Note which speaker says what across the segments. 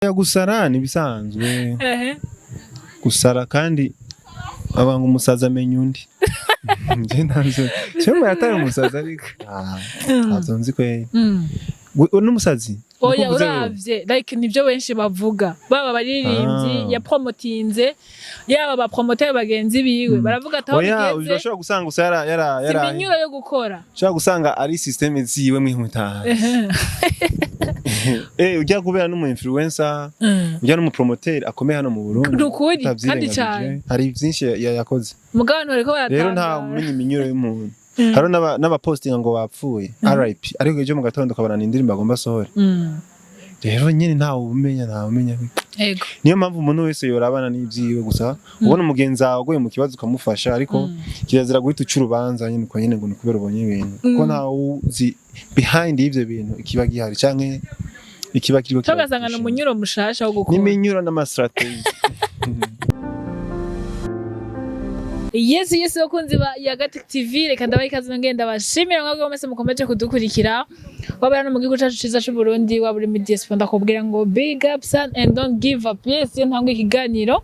Speaker 1: Gusara ni ibisanzwe. Gusara kandi abanga umusazi amenya undi. Nje ntabyo cyo yatari umusazi, ariko ntabyo nzi kweri. N'umusazi?
Speaker 2: Oya.
Speaker 1: Niko uvuze wewe?
Speaker 2: Uravye, like, nivyo benshi bavuga, baba abaririmbyi yapromotinze, yaba abapromoteur bagenzi biwe, baravuga ati aho
Speaker 1: Oya.
Speaker 2: bigeze
Speaker 1: Urashobora gusanga gusa yara
Speaker 2: si iminyuro yo gukora.
Speaker 1: Ushobora gusanga ari système ziwe mwihutazi. Ujya kubera n'umu influencer, ujya n'umu promoteur akomeye hano mu Burundi.
Speaker 2: Nukuri, kandi
Speaker 1: utavyirengagije.
Speaker 2: cane.
Speaker 1: Hari byinshi yakoze.
Speaker 2: Mugabo abantu bariko
Speaker 1: Rero nta
Speaker 2: baratangara.
Speaker 1: umenya iminyuro y'umuntu. Hari n'abapostinga ngo bapfuye, RIP, ariko ejo mu gatondo ukabona ni indirimbo agomba asohore. Rero nyine ntawe umenya, ntawe umenya. Niyo mpamvu umuntu wese yorabana n'ibyiwe gusa. Ubona umugenzi wawe aguye mu kibazo ukamufasha, ariko kirazira guhita uca urubanza nyine uko nyine ngo ni kubera ubonye ibintu, kuko ntawe uzi behind y'ivyo bintu ikiba gihari canke ikiba kiriko.
Speaker 2: Tugasanga ni umunyuro mushasha wo gukora.
Speaker 1: N'iminyuro n'ama stratégie.
Speaker 2: Yes, bakunzi ba Yagatic TV, reka ndabaha ikaze, ngenda bashimira mwebwe mwese mukomeje kudukurikira, waba hano mu gihugu cacu ciza c'u Burundi, waba uri muri diaspora. Ndakubwira ngo big up son and don't give up. Yes, iyo ntangwa ikiganiro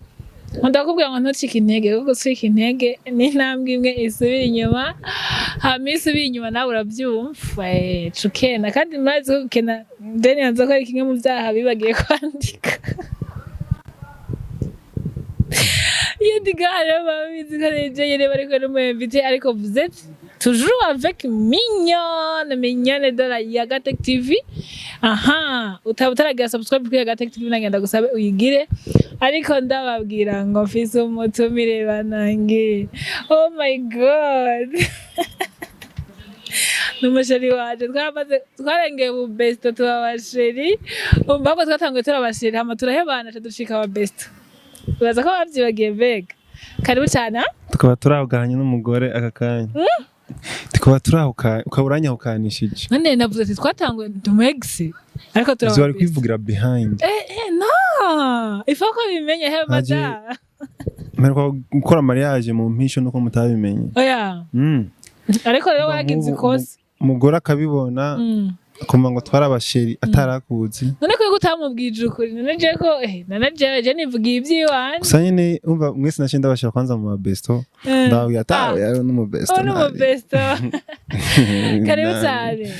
Speaker 2: ndakubwira ngo ntucike intege, kuko gucika intege ni intambwe imwe isubira inyuma, hama iyo isubiye inyuma nawe uravyumva. Cukena kandi murazi ko gukena Deni yanze ko ari kimwe mu vyaha bibagiye kwandika. Iyo ndi ngaha rero babizi ko ari je nyene bariko n'umu invité, ariko vous êtes toujours avec Mignonne, Mignonne de la Yagatech TV. Aha utaba utaragira subscribe kuri Yagatech TV, nagenda gusabe uyigire. Ariko ndababwira ngo mfise umutumire banange, oh my God, ni umuchéri wanje. Twaramaze, twarengeye ubu besto, tuba abachéri. Umva ko twatanguye turi abachéri, hama turahebana, ca ducika aba besto. Uraza ko bavyibagiye mbega. Karibu cyane, ah?
Speaker 1: Tukaba turahukanye n'umugore aka kanya, tukaba turahuka, ukaba uranyahukanishije.
Speaker 2: None navuze ati twatanguye tumegisi, ariko
Speaker 1: Ivyo wari
Speaker 2: turaba
Speaker 1: kwivugira behind.
Speaker 2: No, ifo ko bimenye he. Mada.
Speaker 1: Mperuka gukora mariage mu mpisho nuko mutabimenye.
Speaker 2: Oya. Ariko rero waragize
Speaker 1: Nk'ubu
Speaker 2: ikosa.
Speaker 1: Umugore akabibona, akumva ngo twari abachéri atarakuzi.
Speaker 2: None ko utamubwije ukuri? None je ko none je nivugiye ivy'iwanje.
Speaker 1: Gusa nyene umva, mwese naciye ndabashira kwanza mu mabesto. Ndababwira ati ah yari n'umubesto.
Speaker 2: Oh, n'umubesto. Karibu cyane.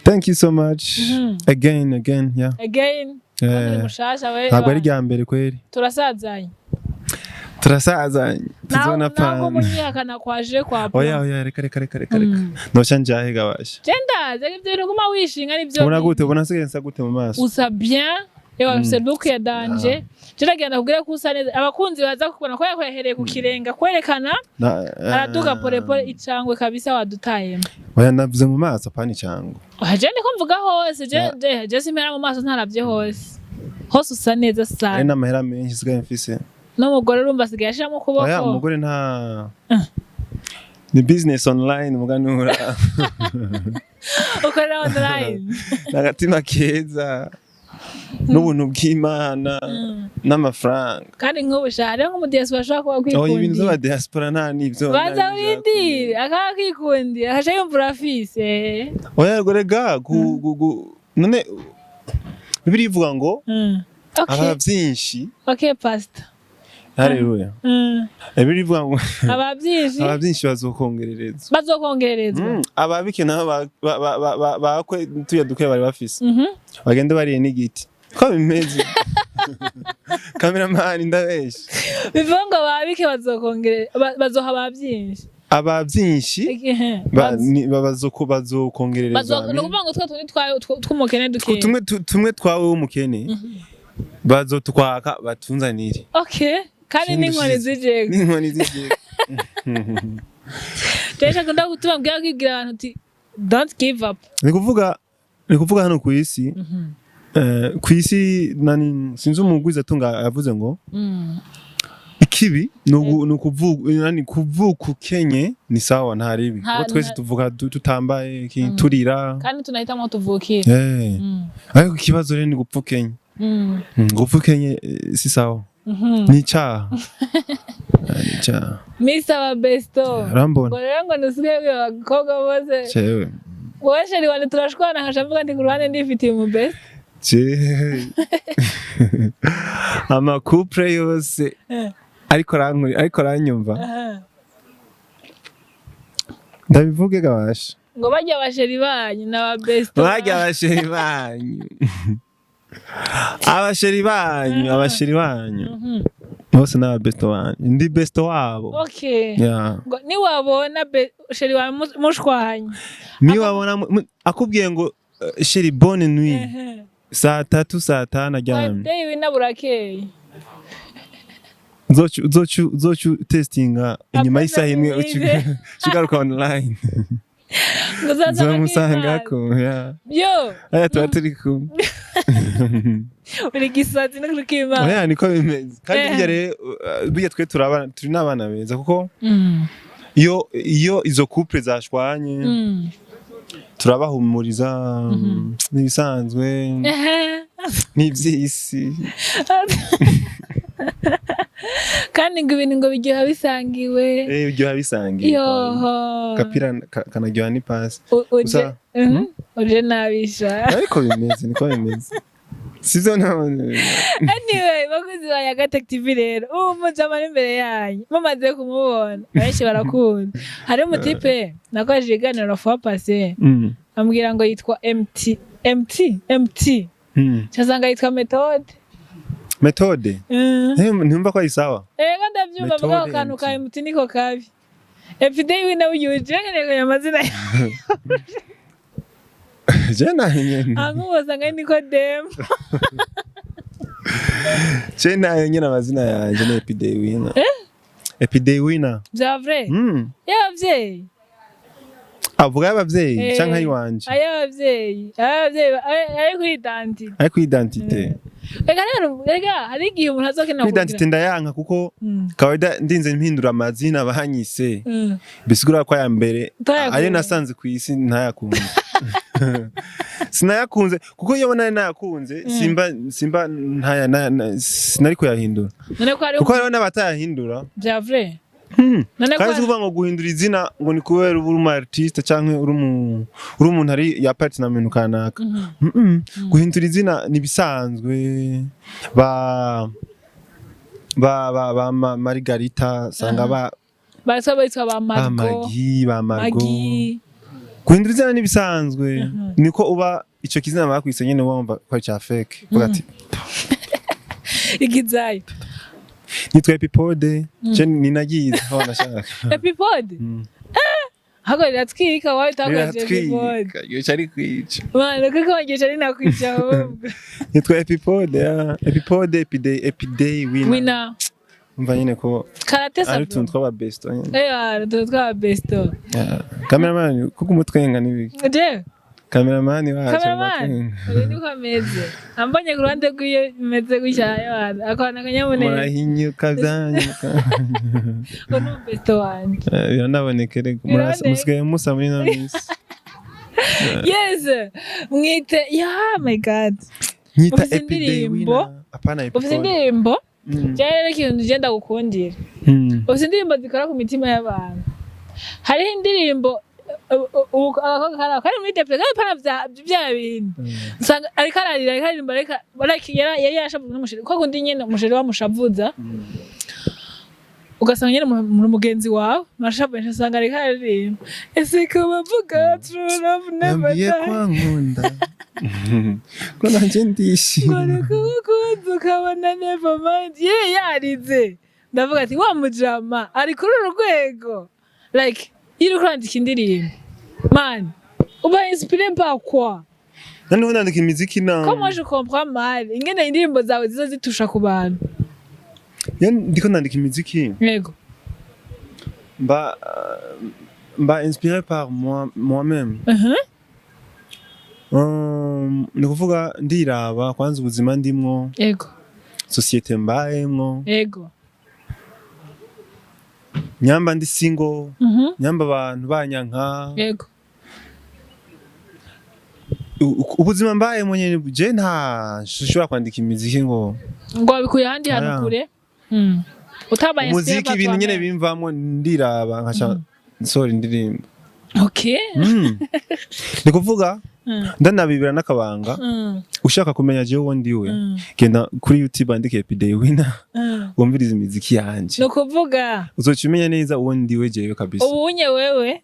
Speaker 1: Thank you so much. Again, again, yeah.
Speaker 2: Again. Kandi mushasha we.
Speaker 1: Ntabwo ari irya mbere kweri.
Speaker 2: Turasazanye.
Speaker 1: Turasazanye, tuzona.
Speaker 2: Nawe
Speaker 1: Pana.
Speaker 2: Munyihakana kwaje kwa.
Speaker 1: Oya, oya, reka, reka, reka, reka, reka, noca njahe gabasha.
Speaker 2: Je ndazi ibyo bintu guma wishinga nibyo.
Speaker 1: Ubona gute? Ubona nsigaye nsa gute mu maso?
Speaker 2: Usa bien, ewa, ufise look ya danger. Je ndagenda kubwira ko usa neza. Abakunzi baza kukubona ko yahereye ku kirenga kwerekana, araduga polepole icangwe kabisa wadutayemo.
Speaker 1: Oya, navuze mu maso, apana icangwe.
Speaker 2: Oya, je ndiko mvuga hose. Je je simpera mu maso, ntaravye hose. Hose usa neza
Speaker 1: Hari
Speaker 2: sana.
Speaker 1: n'amahera menshi nsigaye mfise.
Speaker 2: N'umugore urumva asigaye ashiramo ukuboko.
Speaker 1: Oya, umugore nta, ni business online muganura.
Speaker 2: Ukorera online.
Speaker 1: N'agatima keza n'ubuntu bw'Imana n'amafaranga.
Speaker 2: Kandi nk'ubu sha hariho nk'umudiaspora ashobora kuba
Speaker 1: Oya, ibintu
Speaker 2: akwikundira.
Speaker 1: by'abadiaspora nta n'ibyo.
Speaker 2: Baza urindire akaba akwikundira, akaca yumva urafise.
Speaker 1: Oya rega, none Bibiliya ivuga ngo aba byinshi.
Speaker 2: Okay, pastor.
Speaker 1: Haleluya. Bibiliya ivuga ngo
Speaker 2: Aba byinshi.
Speaker 1: Aba byinshi bazokongererezwa.
Speaker 2: Bazokongererezwa.
Speaker 1: Ababike nabo bakwe tuya duke bari bafise, bagende bariye n'igiti ko bimeze. Kameramani, ndabesha?
Speaker 2: Bivuga ngo ababike bazoha aba byinshi.
Speaker 1: Aba byinshi bazokongererezwa.
Speaker 2: Ni ukuvuga ngo twa tundi tw'umukene dukeya.
Speaker 1: Tumwe tumwe twawe w'umukene bazotwaka batunzanire.
Speaker 2: Okay, kandi
Speaker 1: Ikindi
Speaker 2: n'inkoni
Speaker 1: ushize.
Speaker 2: zijeko.
Speaker 1: N'inkoni zijeko.
Speaker 2: Rero akunda gutuma mbwira kwibwira abantu uti don't give up.
Speaker 1: Ni kuvuga hano ku isi, ku isi nani, sinzi umugwiza atunga yavuze ngo ikibi ni ukuvuga nani, kuvuka ukenye ni sawa, nta ribi, kuko twese tuvuga tutambaye turira.
Speaker 2: Kandi tunahitamo tuvukira.
Speaker 1: Ariko ikibazo rero ni gupfa ukenye. Gupfa ukenye si sawa, ni icaha. Ni icaha.
Speaker 2: Mr. Babesto.
Speaker 1: Urambona.
Speaker 2: Ngo rero ngo ntusigaye ubwira abakobwa bose.
Speaker 1: Cewe.
Speaker 2: Wowe chéri wanje turashwana, nkaca mvuga nti ku ruhande ndifitiye umubest.
Speaker 1: Ama couple yose ariko arankuri, ariko aranyumva, ndabivuge gabasha.
Speaker 2: Ngo barya aba chéri banyu n'aba besto.
Speaker 1: Barya aba chéri banyu, aba chéri banyu, aba chéri banyu bose n'aba besto banyu, ndi besto wabo. Yeah.
Speaker 2: Ngo niwabona chéri wawe mushwanye,
Speaker 1: Niwabona akubwiye ngo "Chéri, bonne nuit", saa 3, saa 5 aryamye.
Speaker 2: Day wina burakeye.
Speaker 1: Uzocu testinga inyuma y'isaha 1, ugaruka online.
Speaker 2: Ngo uzasanga.
Speaker 1: Nzomusangako, yeah.
Speaker 2: Yo.
Speaker 1: Aya tuba turi kumwe.
Speaker 2: Uri gisazi no kuri k'Imana.
Speaker 1: Oya, niko bimeze kandi. Burya rero, burya twe turabana, turi n'abana beza, kuko iyo izo couple zashwanye, turabahumuriza, n'ibisanzwe, n'iby'isi.
Speaker 2: Kandi ngo ibintu ngo biryoha bisangiwe.
Speaker 1: Eh, biryoha bisangiye.
Speaker 2: Yoho.
Speaker 1: Kapira kanaryoha n'ipasi.
Speaker 2: Uje Uje nabisha.
Speaker 1: Ariko bimeze, niko bimeze, sivyo none?
Speaker 2: Anyway, bakozi ba Yagatech TV, rero ubu mujama ari imbere yanyu, mumaze kumubona benshi barakunda. Hari umu type nakoresheje ikiganiro na fois passé, ambwira ngo yitwa MT MT MT, cyasanga yitwa Methode.
Speaker 1: Methode. Ntumva ko ari sawa?
Speaker 2: Ego, ndabyumva.
Speaker 1: Methode.
Speaker 2: Mugabo akantu
Speaker 1: MT.
Speaker 2: ka MT niko kabi. Everyday we nawe yuje nkeneye amazina.
Speaker 1: Je nayo nyene.
Speaker 2: Ahubwo usanga ari Nikodemu.
Speaker 1: Je nayo nyene, amazina yanje ni Epidey Winner. Epidey Winner.
Speaker 2: Bya vrai? Y'abavyeyi.
Speaker 1: Avuga y'abavyeyi canke ayiwanje?
Speaker 2: Ay'abavyeyi, ay'abavyeyi, ayo kuri identité.
Speaker 1: Ayo kuri identité.
Speaker 2: Reka rero, reka hari igihe umuntu azokenera
Speaker 1: Kuri identité ndayanka, kuko kawaida ndinze mpindura amazina bahanyise, bisigura ko aya mbere
Speaker 2: Utayakunze.
Speaker 1: ayo nasanze ku isi ntayakunze, sinayakunze, kuko iyo nari nayakunze simba ntaya sinari kuyahindura.
Speaker 2: None ko hari
Speaker 1: Kuko hariho n'abatayahindura.
Speaker 2: Bya vrai? None ko
Speaker 1: Kandi si kuvuga ngo guhindura izina ngo ni kubera uba uri umu artiste canke uri umuntu ari ya party na bintu kanaka. Guhindura izina ni bisanzwe, ba Margarita sanga ba
Speaker 2: Barasa bitwa ba
Speaker 1: ba
Speaker 2: Margot.
Speaker 1: Magi, ba Margot.
Speaker 2: Magi.
Speaker 1: Guhindura izina ni bisanzwe, niko uba ico kizina bakwise nyene wumva ko ari ca fake, uvuga ati
Speaker 2: Igizayo.
Speaker 1: Nitwa Epipode, je ninagize aho nashaka.
Speaker 2: Epipode. Ahubwo riratwika, wawe utakoresheje Epipode.
Speaker 1: Riratwika, iyo ari kwica.
Speaker 2: Mana, kuko wangisha ari nakwica ahubwo.
Speaker 1: Nitwa Epipode, ya Epipode, Epidey, Epidey Winner.
Speaker 2: Wina.
Speaker 1: Umva nyene ko
Speaker 2: Karate.
Speaker 1: ari utuntu tw'aba besto nyene.
Speaker 2: Eh, utuntu tw'aba besto.
Speaker 1: Yeah. Cameraman, kuko umutwenga n'ibiki?
Speaker 2: Je.
Speaker 1: Cameraman wacu.
Speaker 2: Cameraman.
Speaker 1: Amatwenga.
Speaker 2: Uyu niko ameze, ambonye ku ruhande rw'iyo bimeze gutya, yawana akabona akanyamuneza.
Speaker 1: Murahinyuka byanyuka.
Speaker 2: Ngo ni umubesto wanje.
Speaker 1: Eh, biranaboneka erega.
Speaker 2: Biraboneka.
Speaker 1: Musigaye musa muri ino minsi.
Speaker 2: Yes, mwite ya my God.
Speaker 1: Nyita
Speaker 2: Ufise
Speaker 1: Epidey
Speaker 2: indirimbo?
Speaker 1: Winner, apana
Speaker 2: Ufise
Speaker 1: Epipode.
Speaker 2: indirimbo. Jewe rero ikintu ngenda gukundira, ufise indirimbo zikora ku mitima y'abantu. Hariho indirimbo ubu agakobwa kari aho kari muri dépression, kandi pana vya bintu usanga ariko ararira, ariko aririmba, ariko like yari yarashavuzwe n'umu chéri, ko kundi nyene umu chéri wamushavuza, ugasanga nyene muri mugenzi wawe murashavuye, usanga ariko araririmba ese ko bavuga true love never
Speaker 1: Yambwiye
Speaker 2: die.
Speaker 1: ko ankunda, ko nanjye
Speaker 2: Ngo
Speaker 1: ndishimye.
Speaker 2: Ni kugukunza ukabona never mind ye yarize. Ndavuga ati wa mujama ari kuri uru rwego. Like, iyo uriko urandika indirimbo, man, uba inspiré par quoi?
Speaker 1: Noneho nandika imiziki na
Speaker 2: Ko moi je comprends mal ingene indirimbo zawe ziza zitusha ku bantu.
Speaker 1: Iyo ndiko nandika imiziki, mba inspiré par moi moi-même. Ni ukuvuga ndiraba kwanza ubuzima ndimwo, société mbayemwo, nyamba ndi single, nyamba abantu banyanka, ubuzima mbayemwo nyene. Je nta nshobora kwandika imiziki ngo
Speaker 2: Ngo wabikuye ahandi hantu
Speaker 1: Aya.
Speaker 2: kure. Utabaye inspiré
Speaker 1: Umuziki,
Speaker 2: par
Speaker 1: ibintu nyene
Speaker 2: toi-même.
Speaker 1: bimvamwo, ndiraba nkaca nsohora indirimbo. Ni kuvuga Ndanabibira n'akabanga. Ushaka kumenya jewe uwo ndiwe, genda kuri YouTube, andike Epidey Winner, wumvirize imiziki yanje.
Speaker 2: Ni ukuvuga
Speaker 1: Uzoca umenya neza uwo ndiwe jewe kabisa.
Speaker 2: Ubunye wewe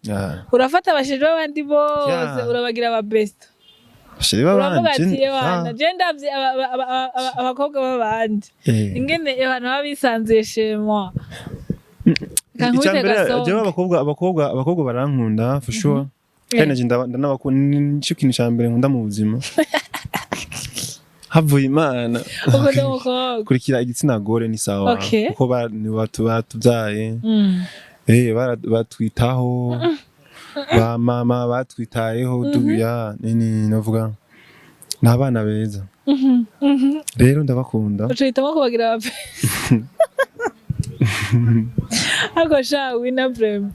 Speaker 2: urafata aba chéri b'abandi bose, urabagira aba best.
Speaker 1: Chéri
Speaker 2: Uravuga
Speaker 1: babanje.
Speaker 2: ati: "Ewana, je ndavye abakobwa b'abandi ingene abantu baba bisanzuye shemwa." Kankubite
Speaker 1: Icambere,
Speaker 2: gasonga.
Speaker 1: jewe abakobwa barankunda for sure, kandi nanje ndanabakunda. Nicyo kintu ca mbere nkunda mu buzima havuye Imana.
Speaker 2: Ukunda umukobwa.
Speaker 1: Kurikira igitsina gore ni sawa, kuko ni batubyaye. Batwitaho, ba mama batwitayeho, duya nini, novuga ni abana beza. Rero ndabakunda.
Speaker 2: Uca uhitamo kubagira aba best. Ariko sha Winner, vraiment.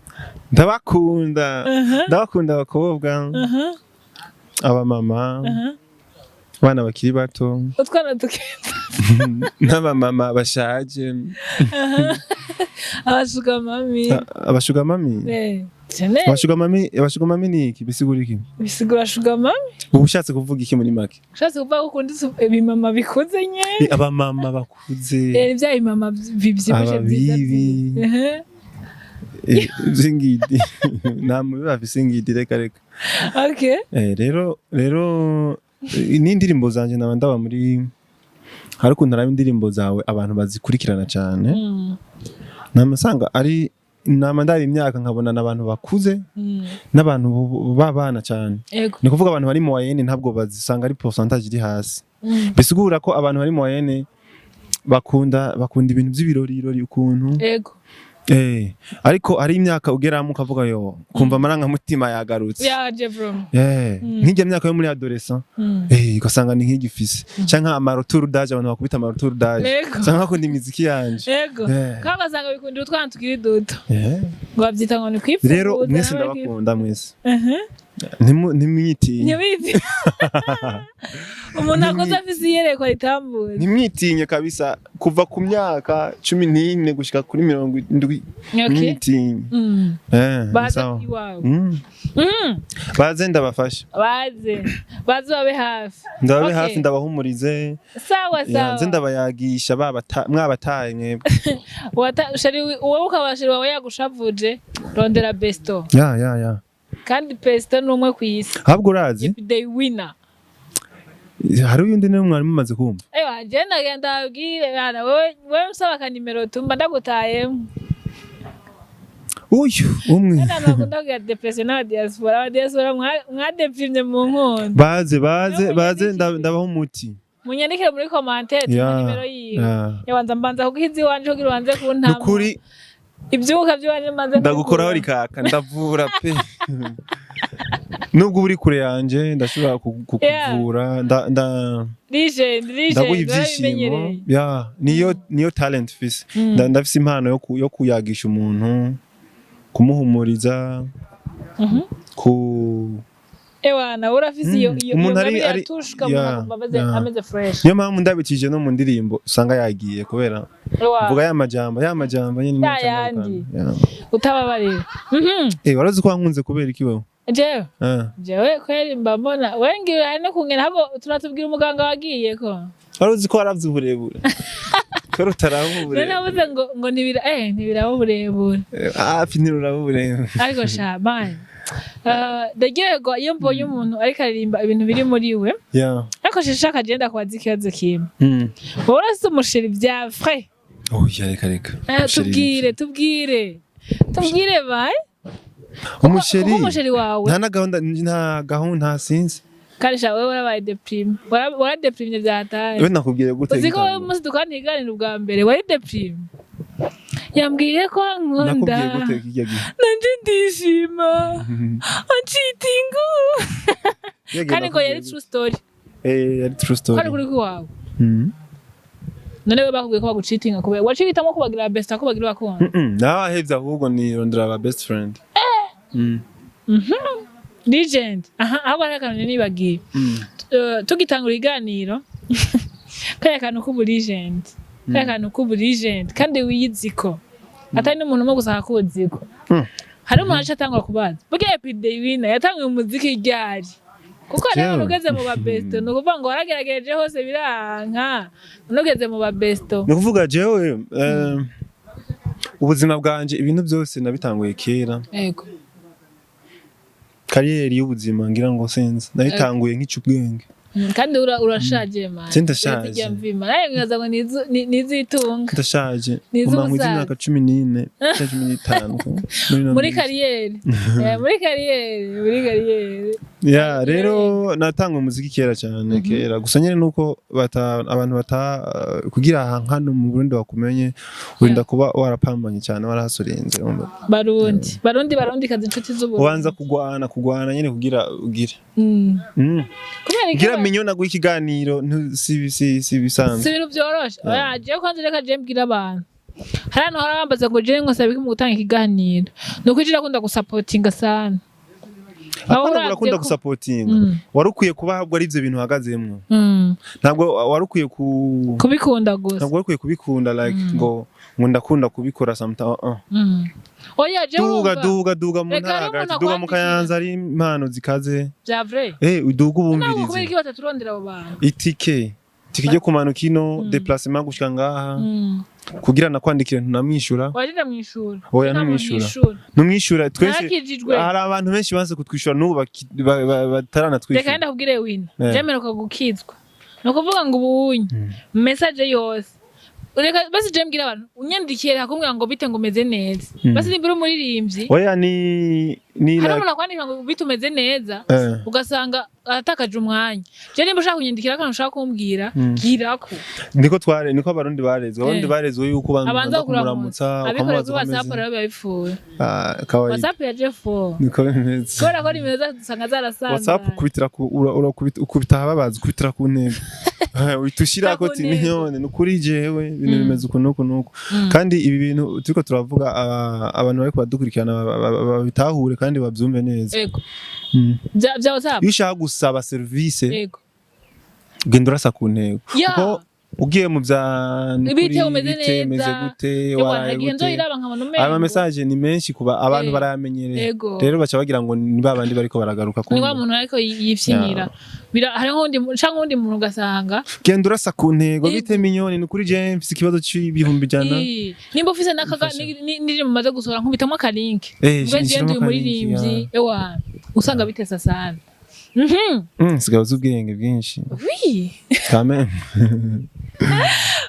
Speaker 1: Ndabakunda, ndabakunda abakobwa, abamama, abana bakiri bato,
Speaker 2: Utwana tukenda.
Speaker 1: n'abamama bashaje.
Speaker 2: Aba sugar mummy.
Speaker 1: Aba sugar mummy.
Speaker 2: Cyane.
Speaker 1: Aba sugar mummy, aba sugar mummy ni iki? Bisigura iki?
Speaker 2: Bisigura sugar mummy.
Speaker 1: Uba ushatse kuvuga iki muri make?
Speaker 2: Ushatse kuvuga ko ukunda ibimama bikuze nyene.
Speaker 1: Abamama bakuze.
Speaker 2: Bya bimama bivyibushe vyiza.
Speaker 1: Ababibi.
Speaker 2: Vyiza.
Speaker 1: Vy'ingidi, nta mubi bafise ingidi, reka reka. Rero n'indirimbo zanje naba ndaba muri, hari ukuntu araba indirimbo zawe abantu bazikurikirana cyane. Namasanga ari nama ndaba imyaka, nkabona n'abantu bakuze n'abantu b'abana cyane. Ni kuvuga abantu bari mu moyenne ntabwo bazisanga, ari pourcentage iri hasi. Bisigura ko abantu bari mu moyenne bakunda ibintu by'ibirori ukuntu. Ariko hari imyaka ugeramo ukavuga yo kumva amarangamutima yagarutse.
Speaker 2: Yaje bro.
Speaker 1: Nk'ijya myaka yo muri adolescent, ugasanga ni nk'igifise canke ama retour d'âge, abantu bakubita ama retour d'âge, canke bakunda imiziki yanje.
Speaker 2: Kandi ugasanga bikundira utwana tukiri duto. Ngo babyita ngo ni kwipfuza.
Speaker 1: Rero mwese ndabakunda mwese. Ntimwitinye.
Speaker 2: Ntibizi umuntu akoze afise iyerekwa ritambuza.
Speaker 1: Ntimwitinye kabisa, kuva ku myaka 14 gushika kuri 70. Ntimwitinye.
Speaker 2: Baze
Speaker 1: Sawa.
Speaker 2: iwawe.
Speaker 1: Baze ndabafasha.
Speaker 2: Baze baze babe hafi.
Speaker 1: Ndababe hafi, ndabahumurize.
Speaker 2: Sawa.
Speaker 1: Ya,
Speaker 2: Sawa.
Speaker 1: nze ndabayagisha mwabataye mwebwe.
Speaker 2: Chéri wowe ukaba chéri wawe yagushavuje, rondera besto.
Speaker 1: Ya.
Speaker 2: Kandi besto ni umwe ku isi.
Speaker 1: Ahubwo urazi,
Speaker 2: The Winner.
Speaker 1: Hari uyundi niwe mwari mumaze kumva.
Speaker 2: Ewa, je ndagenda abwire bana, wewe usaba akanimero tumba ndagutayemo.
Speaker 1: Uyu umwe.
Speaker 2: Kandi abantu bakunda kugira depression n'aba diaspora, aba diaspora mwadeprimye mu nkondo.
Speaker 1: Baze, baze,
Speaker 2: Niyo
Speaker 1: baze,
Speaker 2: munyandikire.
Speaker 1: Ndabaha umuti.
Speaker 2: Munyandikire muri commentaire tuma nimero yiwe. Yabanza mbanza kuguha iziwanje kugira ubanze kuntama.
Speaker 1: Nukuri.
Speaker 2: Ivyuka vy'iwanje mbanze
Speaker 1: Ndagukoraho
Speaker 2: kubikura.
Speaker 1: rikaka, ndavura pe. Nubwo uri kure yanje, ndashobora kukuvura.
Speaker 2: Legend, legend.
Speaker 1: Ndaguha ibyishimo.
Speaker 2: Warabimenyereye.
Speaker 1: Ya, niyo talent mfise. Ndafise impano yo kuyagisha umuntu, kumuhumuriza, ku
Speaker 2: Ewana, urafise iyo iyo
Speaker 1: Umuntu
Speaker 2: iyo ngabire yatushka umuntu akumva ameze fresh.
Speaker 1: Niyo mpamvu ndabikije no mu ndirimbo usanga yagiye kubera mvuga ya majambo nyine
Speaker 2: Ya
Speaker 1: niyo
Speaker 2: yandi.
Speaker 1: nsanga. Ya.
Speaker 2: Utababarira.
Speaker 1: Warazi ko wankunze kubera iki wewe?
Speaker 2: Jewe?
Speaker 1: Ah.
Speaker 2: Jewe kweri mba mbona wewe ngira hari no kungena, ahubwo turatubwira umuganga wagiye ko.
Speaker 1: Wari uzi ko waravye uburebure, ko rutaraba
Speaker 2: None
Speaker 1: uburebure?
Speaker 2: navuze ngo ntibira ntibiraba uburebure.
Speaker 1: Hafi ntiruraba uburebure.
Speaker 2: Ariko sha man, ndaryoherwa iyo mbonye umuntu ariko aririmba ibintu biri muri we. Ariko shaka agenda kubaza ikibazo kimwe. Wowe urafise umu chéri vya vrai?
Speaker 1: Oya, reka reka. Umusheri.
Speaker 2: Tubwire, tubwire, tubwire bae.
Speaker 1: Umusheri.
Speaker 2: Kuko umu chéri wawe
Speaker 1: Nta na gahunda, nta gahunda, nta sinzi.
Speaker 2: Kandi sha wewe warabaye déprimé, waradeprimye vyataye.
Speaker 1: We nakubwiye gute?
Speaker 2: Uzi ko wewe
Speaker 1: gitangura?
Speaker 2: umunsi dukantiganira ubwa mbere wari déprimé, yambwiye ko ankunda.
Speaker 1: Nakubwiye gute kirya gihe?
Speaker 2: Nanje ndishima ancitingu.
Speaker 1: Kirya gihe
Speaker 2: Kandi ngo yari
Speaker 1: nakubwiye
Speaker 2: true story.
Speaker 1: gute? Yari true
Speaker 2: Ko
Speaker 1: story.
Speaker 2: ari kuri kwawe. None we bakubwiye ko bagucitinga kubera waciye uhitamo kubagira best ko bagira bakunda?
Speaker 1: Nabahevye, ahubwo nirondera aba best friend.
Speaker 2: Legend. Aha aho bari akantu nibagiye. Tugitangura iganiro, kariya kantu k'ubu legend, kariya kantu k'ubu legend, kandi wiyiziko atari n'umuntu umwe gusa akakuziko. Hari umuntu aca atangura kubaza burya Epidey Winner yatanguye umuziki ryari? Kuko rero
Speaker 1: Jewe.
Speaker 2: ugeze mu babesto, ni ukuvuga ngo waragerageje hose biranka, none ugeze mu babesto.
Speaker 1: Ni ukuvuga jewe, ubuzima bwanje, ibintu byose nabitanguye kera. Carrière y'ubuzima, ngira ngo sinzi, nayitanguye nk'ica ubwenge.
Speaker 2: Kandi urashaje man.
Speaker 1: Je ndashaje.
Speaker 2: Uretse mvima nawe mwibaza ngo nizitunga.
Speaker 1: Ndashaje.
Speaker 2: Ni
Speaker 1: Nguma nkwiza
Speaker 2: iz'ubusaza.
Speaker 1: imyaka 14 cyangwa 15 muri ino
Speaker 2: Muri
Speaker 1: minsi.
Speaker 2: carrière. Muri carrière, muri carrière.
Speaker 1: Ya, rero natanga umuziki kera cyane, kera. Gusa nyine nuko abantu bata kugira aha hano mu Burundi bakumenye, urinda kuba warapambanye cyane, warahasurinze, urumva.
Speaker 2: Barundi, Barundi, Barundi kazi, inshuti z'Uburundi.
Speaker 1: Ubanza kugwana nyine kugira ugire
Speaker 2: Kubera iki?
Speaker 1: Kugira menye naguha ikiganiro, si
Speaker 2: Si
Speaker 1: bisanzwe.
Speaker 2: ibintu byoroshe. Oya, jewe kwanza reka je mbwira abantu, hari ahantu hora bambaza ngo jewe ngo sabe iki mu gutanga ikiganiro, ni uko je akunda gusapotinga sana. Aho
Speaker 1: Apana,
Speaker 2: uravye
Speaker 1: urakunda gusapotinga. Wari ukwiye kuba ahubwo ari ivyo bintu uhagazemwo. Ntabwo wari ukwiye ku
Speaker 2: Kubikunda gusa.
Speaker 1: Ntabwo wari ukwiye kubikunda, like ngo ndakunda kubikora sometimes.
Speaker 2: Oya, jewe
Speaker 1: Duga,
Speaker 2: urumva,
Speaker 1: duga, duga mu
Speaker 2: Reka
Speaker 1: ntara
Speaker 2: hariho
Speaker 1: hagati,
Speaker 2: umuntu
Speaker 1: duga mu
Speaker 2: akwandikira.
Speaker 1: Kayanza ari impano zikaze.
Speaker 2: Vya vrai.
Speaker 1: Uduga
Speaker 2: Ntabwo kubera
Speaker 1: ubumvirize.
Speaker 2: iki bataturondera abo bantu?
Speaker 1: Itike ryo kumanuka ino, déplacement gushika ngaha, kugira nakwandikire ntunamwishura.
Speaker 2: Wajira mwishura?
Speaker 1: Oya,
Speaker 2: Nta muntu
Speaker 1: ntumwishura.
Speaker 2: yishura.
Speaker 1: Ntumwishura twese.
Speaker 2: Narakijijwe.
Speaker 1: Hari abantu benshi banse kutwishura n'ubu
Speaker 2: Reka
Speaker 1: bataranatwishyura.
Speaker 2: ndakubwire wina, jemeruka gukizwa, ni ukuvuga ngo ubunye message yose, reka basi je mbwira abantu, unyandikiye akumbwira ngo bite, ngo umeze neza, basi nimba uri umuririmbyi.
Speaker 1: Oya, ni
Speaker 2: Hari
Speaker 1: like
Speaker 2: umuntu akwandika ngo bite, umeze neza, ugasanga aratakaje umwanya. Je nimba ushaka kunyandikira akantu ushaka kumbwira, girako.
Speaker 1: Niko tware, niko Abarundi barezwe. Abarundi barezwe yuko
Speaker 2: Abanza
Speaker 1: banza
Speaker 2: kuramutsa
Speaker 1: kumuramutsa,
Speaker 2: abikora
Speaker 1: ukamubaza
Speaker 2: kuri
Speaker 1: uko
Speaker 2: WhatsApp.
Speaker 1: ameze.
Speaker 2: Rero biba bipfuye.
Speaker 1: Ah, kawaida.
Speaker 2: WhatsApp ya Jeffo.
Speaker 1: Niko bimeze.
Speaker 2: Kubera ko nimero zacu usanga zarasanzwe.
Speaker 1: WhatsApp ukubitira ku urakubita, ukubita ahababaza, ukubitira ku ntego. Uhita ushirako
Speaker 2: Ku
Speaker 1: ati
Speaker 2: ntego.
Speaker 1: Mignone, ni ukuri jewe ibintu bimeze uku nuku nuku. Kandi ibi bintu turiko turavuga, abantu bariko badukurikirana babitahure kandi bavyumve neza.
Speaker 2: Bya WhatsApp.
Speaker 1: Iyo ushaka gusaba serivisi, genda urasa ku ntego, kuko ugiye mu bya
Speaker 2: Bite,
Speaker 1: nukuri,
Speaker 2: umeze
Speaker 1: bite,
Speaker 2: neza.
Speaker 1: meze gute,
Speaker 2: Ewa,
Speaker 1: waraye
Speaker 2: nagiye
Speaker 1: gute.
Speaker 2: nzoyiraba nkabona umengo.
Speaker 1: Aya message ni menshi kuba abantu barayamenyereye. Rero baca bagira ngo ni babandi bariko baragaruka
Speaker 2: Ni wa
Speaker 1: kumva.
Speaker 2: muntu ariko yifyinira. Hari nk'undi canke uwundi muntu ugasanga
Speaker 1: Genda urasa ku ntego: bite Mignone, ni ukuri je mfise ikibazo c'100,000.
Speaker 2: Nimba ufise n'akaga
Speaker 1: Mfasha.
Speaker 2: n'indirimbo umaze gusohora, nkubitamo akalinki. Ubwo
Speaker 1: Nshiramo
Speaker 2: je ndi
Speaker 1: akalinki,
Speaker 2: umuririmbyi, ewa, usanga bitesa sana.
Speaker 1: Sigaye uzi ubwenge bwinshi.
Speaker 2: Oui.
Speaker 1: Quand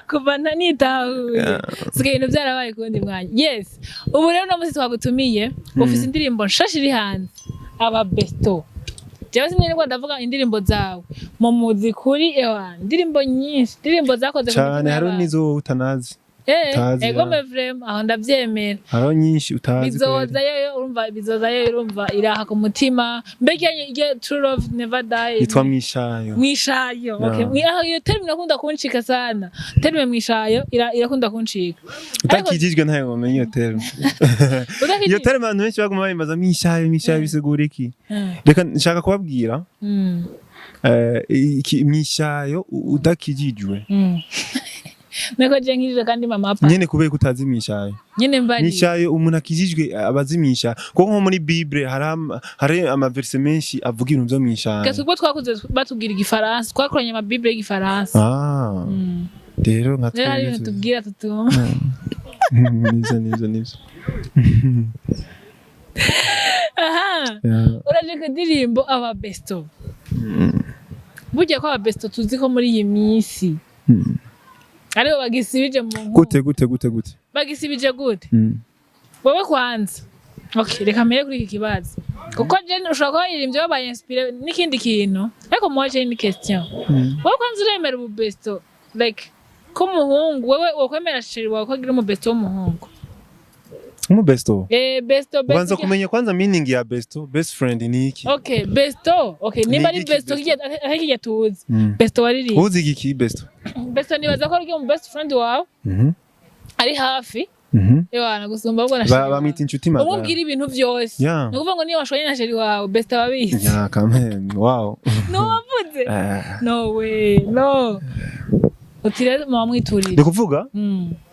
Speaker 2: Kuva nitahuye, sigaye ibintu byarabaye kuwundi mwanya. Yes, ubu rero uno munsi twagutumiye, ufise indirimbo nshasha iri hanze, Aba Besto. Jewe sinirwa ndavuga indirimbo zawe mu muzi kuri, ewa, indirimbo nyinshi, indirimbo zakoze ku
Speaker 1: Cyane.
Speaker 2: mitima
Speaker 1: Hariho
Speaker 2: y'abantu.
Speaker 1: n'izo wowe utanazi, utazi,
Speaker 2: Ego.
Speaker 1: Ya.
Speaker 2: Me vraiment, aho ndavyemera.
Speaker 1: Hariho nyinshi utazi
Speaker 2: Bizoza
Speaker 1: kweri.
Speaker 2: yoyo, urumva bizoza yoyo, urumva iraha ku mutima. Mbega iyo True Love Never Die?
Speaker 1: Yitwa Mwishayo.
Speaker 2: Mwishayo, okay. Aho iyo terme irakunda kuncika sana, terme mwishayo irakunda kuncika.
Speaker 1: Utakijijwe ntayo wamenya iyo terme.
Speaker 2: Udakijijwe?
Speaker 1: Iyo terme abantu benshi baguma bayimbaza: mwishayo, mwishayo bisigura iki? Reka nshaka kubabwira, mwishayo, udakijijwe.
Speaker 2: Niko je nkijije kandi mama apa.
Speaker 1: Nyene kubera ko utazi mwishayo.
Speaker 2: Nyene mbari.
Speaker 1: Mwishayo, umuntu akijijwe aba azi mwishayo, kuko nko muri Bible hari amaverse menshi avuga ibintu vyo mwishayo.
Speaker 2: Gasi ubwo twakuze batubwira igifaransa, twakoranye amabible y'igifaransa.
Speaker 1: Ah, rero nka
Speaker 2: Rero hari
Speaker 1: twebwe
Speaker 2: ibintu tubwira tutumva.
Speaker 1: Nivyo.
Speaker 2: Aha.
Speaker 1: Yeah.
Speaker 2: Uraje ku ndirimbo Aba Besto. Burya ko aba besto tuzi ko muri iyi minsi aribo bagisibije mu nkuru.
Speaker 1: Gute, gute, gute, gute?
Speaker 2: Bagisibije gute? Wowe kwanza, okay, reka mbere kuri iki kibazo, kuko je ushobora kuba waririmbye wabaye inspiré n'ikindi kintu, ariko moi j'ai une question. Wowe kwanza uremera ubu besto, like ko umuhungu, wewe wokwemera chéri wawe ko agira umu besto w'umuhungu?
Speaker 1: Umu besto?
Speaker 2: Besto, besto.
Speaker 1: Ubanza kumenya kwanza meaning ya besto. Best friend ni iki?
Speaker 2: Okay, besto, okay, nimba ari
Speaker 1: Ni iki
Speaker 2: besto
Speaker 1: besto?
Speaker 2: kijya atari kijya tuzi. Besto waririmbye.
Speaker 1: Uzi iki besto?
Speaker 2: Besto nibaza ko ari umu best friend wawe ari hafi, ewana, gusumba ahubwo na chéri wawe.
Speaker 1: Bamwita inshuti magara.
Speaker 2: Umubwira ibintu byose. Ni ukuvuga ngo niyo washwanye na chéri wawe, besto ababizi.
Speaker 1: Yeah, quand même. Wow.
Speaker 2: No wavuze.
Speaker 1: Eh.
Speaker 2: No way, no, uti rero muba mwiturire.
Speaker 1: Ni kuvuga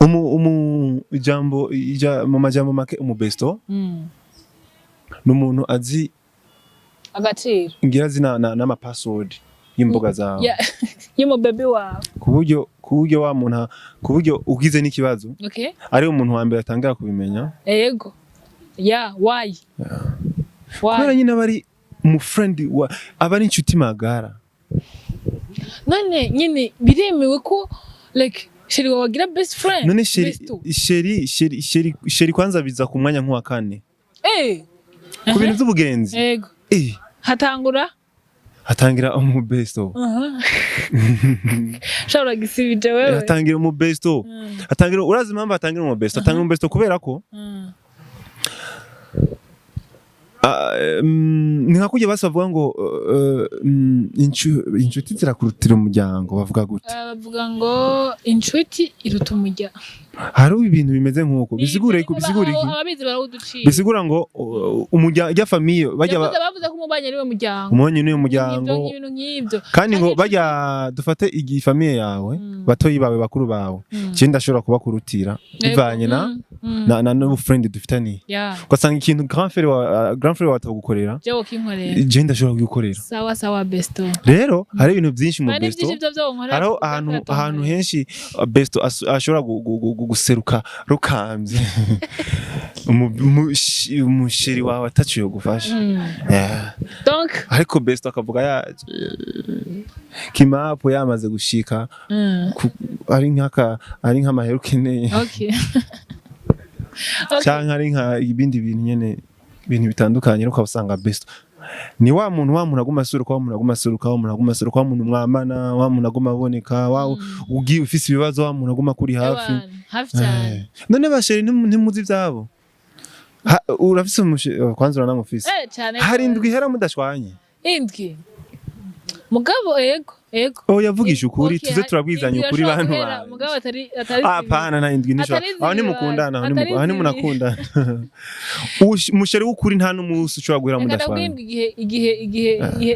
Speaker 1: umu ijambo mu majambo make, umu besto ni umuntu azi
Speaker 2: Agaciro.
Speaker 1: Ngira azi n'ama password y'imbuga zawe.
Speaker 2: Y'umubebi wawe.
Speaker 1: Ku buryo wa muntu, ku buryo ugize n'ikibazo, ari umuntu wa mbere atangira kubimenya.
Speaker 2: Ego, yeah, why?
Speaker 1: Kubera
Speaker 2: Why?
Speaker 1: nyine aba ari umu friend wa, aba ari inshuti magara.
Speaker 2: None nyine biremewe ko like chéri wawe agira best friend?
Speaker 1: None chéri,
Speaker 2: Besto.
Speaker 1: chéri, chéri, chéri, chéri kwanza biza ku mwanya nk'uwa kane ku bintu by'ubugenzi.
Speaker 2: Hatangura
Speaker 1: Hatangira umubesto.
Speaker 2: Shobora gisibije wewe.
Speaker 1: Hatangira umubesto. Hatangira, urazi impamvu hatangira umubesto? Hatangira umubesto kubera ko ni nka kurya basi bavuga ngo inshuti zirakurutira umuryango, bavuga gute?
Speaker 2: Bavuga ngo inshuti iruta umuryango.
Speaker 1: Hariho ibintu bimeze nk'uko, bisigure bisigura iki?
Speaker 2: Ababizi barawuduciye.
Speaker 1: Bisigura ngo umuryango, ijya famille bajya
Speaker 2: Bavuze ko umubanyi ari we muryango.
Speaker 1: Umubanyi niwe muryango.
Speaker 2: Ibintu nk'ibyo.
Speaker 1: Kandi ngo
Speaker 2: Canke
Speaker 1: bajya dufate igi famille yawe, batoyi bawe, bakuru bawe, je ndashobora kubakurutira bivanye na na n'ubu friend dufitaniye. Ugasanga ikintu grand frère wawe atagukorera,
Speaker 2: Jewe kinkorera.
Speaker 1: je ndashobora kugukorera.
Speaker 2: Sawa sawa, besto.
Speaker 1: Rero hari ibintu byinshi mu
Speaker 2: Hari
Speaker 1: besto.
Speaker 2: byinshi byo byo nkorera.
Speaker 1: Hariho ahantu henshi besto ashobora guseruka rukambye, umuchéri wawe ataciye gufasha. Yeah.
Speaker 2: Donc
Speaker 1: Ariko besto akavuga yaje kimapo yamaze gushika, ari nk'aka, ari nk'amahera ukeneye, canke ari nka ibindi bintu nyene, ibintu bitandukanye, ariko ukabasanga besto ni wa muntu aguma asuruka, wa muntu aguma asuruka, wa muntu aguma asuruka, wa muntu mwamana, wa muntu aguma aboneka, wa ugiye ufise ibibazo, wa muntu aguma kuri hafi.
Speaker 2: Ewana, hafi cyane.
Speaker 1: None ba chéri ntimuzi ivyabo? Urafise oh, kwanza uranamufise?
Speaker 2: Cyane.
Speaker 1: Hari indwi ihera mudashwanye?
Speaker 2: Indwi, mugabo ego.
Speaker 1: Oh, yavugisha ukuri.
Speaker 2: Okay,
Speaker 1: Tuze turabwizanya
Speaker 2: indwi
Speaker 1: ukuri,
Speaker 2: irashobora
Speaker 1: bantu
Speaker 2: guhera,
Speaker 1: banje.
Speaker 2: Mugabo atari
Speaker 1: Hapana, na indwi nishobora.
Speaker 2: Atari
Speaker 1: Aho
Speaker 2: zibiri,
Speaker 1: ntimukundana, aho
Speaker 2: atari
Speaker 1: aho
Speaker 2: zibiri.
Speaker 1: ntimunakundana. Umuchéri w'ukuri nta n'umunsi ushobora guhera
Speaker 2: Reka
Speaker 1: mudashwanye.
Speaker 2: ndabwira, igihe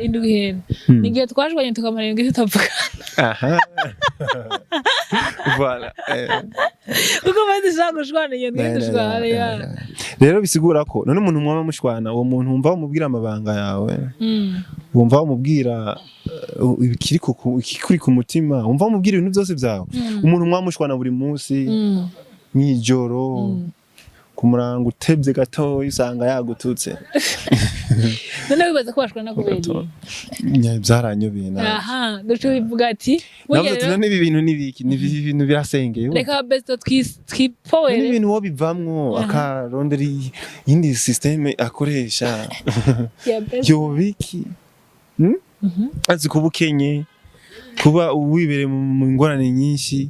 Speaker 2: indwi ihera, ni igihe twashwanye tukamara indwi tutavugana.
Speaker 1: Aha, voilà.
Speaker 2: Kuko maze dushobora gushwana iyo ndwi dushwana ya.
Speaker 1: Rero bisigura ko none umuntu mwaba mushwana, uwo muntu wumva wamubwira amabanga yawe, wumva wamubwira ikikuri ku mutima, wumva wamubwira ibintu byose byawe, umuntu mwaba mushwana buri munsi, mw'ijoro, ku murango, utebye gatoya usanga yagututse.
Speaker 2: None wibaza ko bashwana kubera iki?
Speaker 1: Byaranyobeye nawe.
Speaker 2: Aha duce bivuga ati burya
Speaker 1: Navuze ati
Speaker 2: rero
Speaker 1: none ibi bintu ni ibiki? Ni ibi bintu birasengeye.
Speaker 2: Reka besto
Speaker 1: None
Speaker 2: twipowere.
Speaker 1: ibintu wo bivamwo, akarondera iyindi système akoresha.
Speaker 2: Ya besto.
Speaker 1: Yobiki? Azi kuba ukenye, kuba wibereye mu ngorane nyinshi,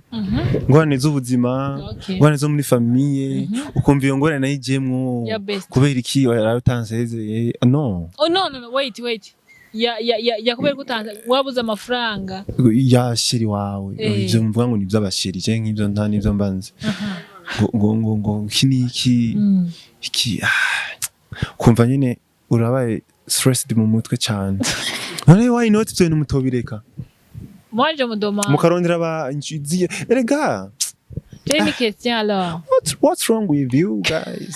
Speaker 1: ingorane z'ubuzima, ingorane zo muri famille, ukumva iyo ngorane nayo ijemwo.
Speaker 2: Ya besto.
Speaker 1: Kubera iki waraye utansezeye? No.
Speaker 2: Oh, no, no, no, wait, wait, ya ya ya ya kubera ko utanze wabuze amafaranga.
Speaker 1: Ya chéri wawe. Ivyo mvuga ngo ni ivy'abachéri, je nk'ivyo nta n'ivyo mbanze ngo iki n'iki, iki, kumva nyine urabaye stressed mu mutwe cyane. None why not ivyo bintu mutobireka?
Speaker 2: Moi, je me demande.
Speaker 1: Mukarondera aba erega.
Speaker 2: J'ai une question alors.
Speaker 1: What's wrong with you guys?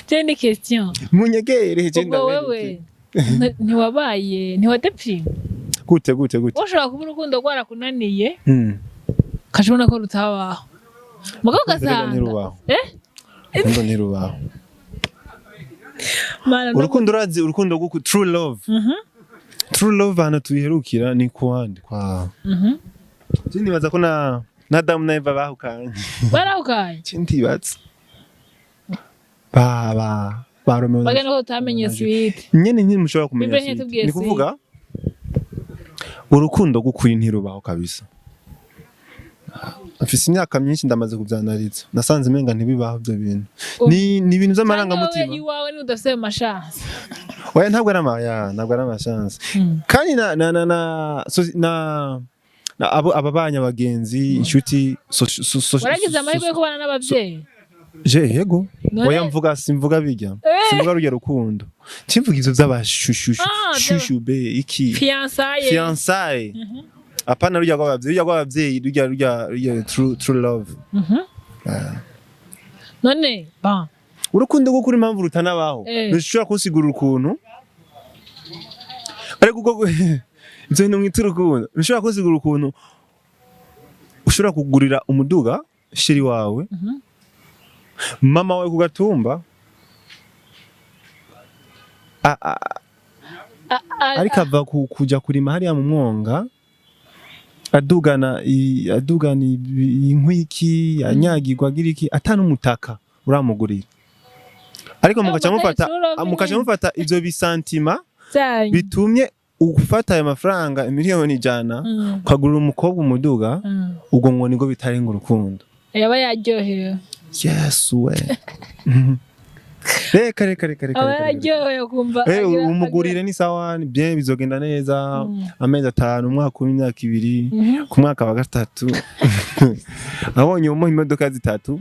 Speaker 2: J'ai une question.
Speaker 1: Munyegere je
Speaker 2: Ubwo
Speaker 1: ndabereke.
Speaker 2: wewe ntiwabaye, ntiwadéprime?
Speaker 1: Gute, gute, gute?
Speaker 2: Ushobora kuba urukundo rwarakunaniye, ukabona ko rutabaho, mugabo
Speaker 1: Urukundo rero
Speaker 2: ugasanga
Speaker 1: ntirubaho.
Speaker 2: Eh?
Speaker 1: Urukundo ntirubaho.
Speaker 2: Mana,
Speaker 1: Urukundo, urazi urukundo rw'uku, true love, true love ahantu tuyiherukira ni kuwandi kwa je nibaza ko na Adamu na Eva bahukanye.
Speaker 2: Barahukanye.
Speaker 1: Je ndibaza ba Romeo na
Speaker 2: Bagenda ko tutamenye suite.
Speaker 1: Nyene mushobora kumenya
Speaker 2: Bible
Speaker 1: suite.
Speaker 2: ntitubwiye
Speaker 1: Ni kuvuga urukundo rw'ukuri ntirubaho kabisa. Mfise imyaka myinshi ndamaze kuvyanariza, nasanze umenga ntibibaho ivyo bintu. Ni ibintu vy'amarangamutima.
Speaker 2: Cyangwa wowe iwawe ntudafise ayo mashansi.
Speaker 1: Oya, ntabwo ari ama ya, ntabwo ari amashansi. Kandi na abo ababanya, abagenzi, inshuti,
Speaker 2: Waragize amahirwe yo kubana n'abavyeyi?
Speaker 1: Je yego. Oya, mvuga, simvuga bijya, simvuga rujya rukundo, kimvuga ivyo vy'abashushushu,
Speaker 2: Ah,
Speaker 1: chouchou be iki.
Speaker 2: Fiançailles.
Speaker 1: Fiançailles, apana rujya rw'abavyeyi, rujya rw'abavyeyi, rujya true love.
Speaker 2: None bon.
Speaker 1: Urukundo rw'ukuri impamvu rutanabaho, ntushobora kunsigurira ukuntu. Ego, ubwo ivyo bintu mwita urukundo, ntushobora kunsigura ukuntu ushobora kugurira umuduga chéri wawe, mama wawe ku gatumba ariko ava kuja kurima hariya mu mwonga, adugana inkwiki, anyagirwa, agira iki, ata n'umutaka uramugurira, ariko mugaca mufata
Speaker 2: Mutari
Speaker 1: mugaca mufata ivyo bisantima
Speaker 2: Byanyu.
Speaker 1: bitumye ufata ayo mafaranga 100,000,000 ukagurira umukobwa umuduga. Ubwo ngo nibwo bitarenga urukundo.
Speaker 2: Yaba yaryohewe.
Speaker 1: Yesu we, reka reka reka reka!
Speaker 2: Aba
Speaker 1: Reka, reka.
Speaker 2: yaryohewe kumva
Speaker 1: Umugurire ni sawa, ni bien, bizogenda neza. Amezi 5, umwaka umwe, imyaka 2, ku mwaka wa gatatu abonye umuha imodoka zitatu,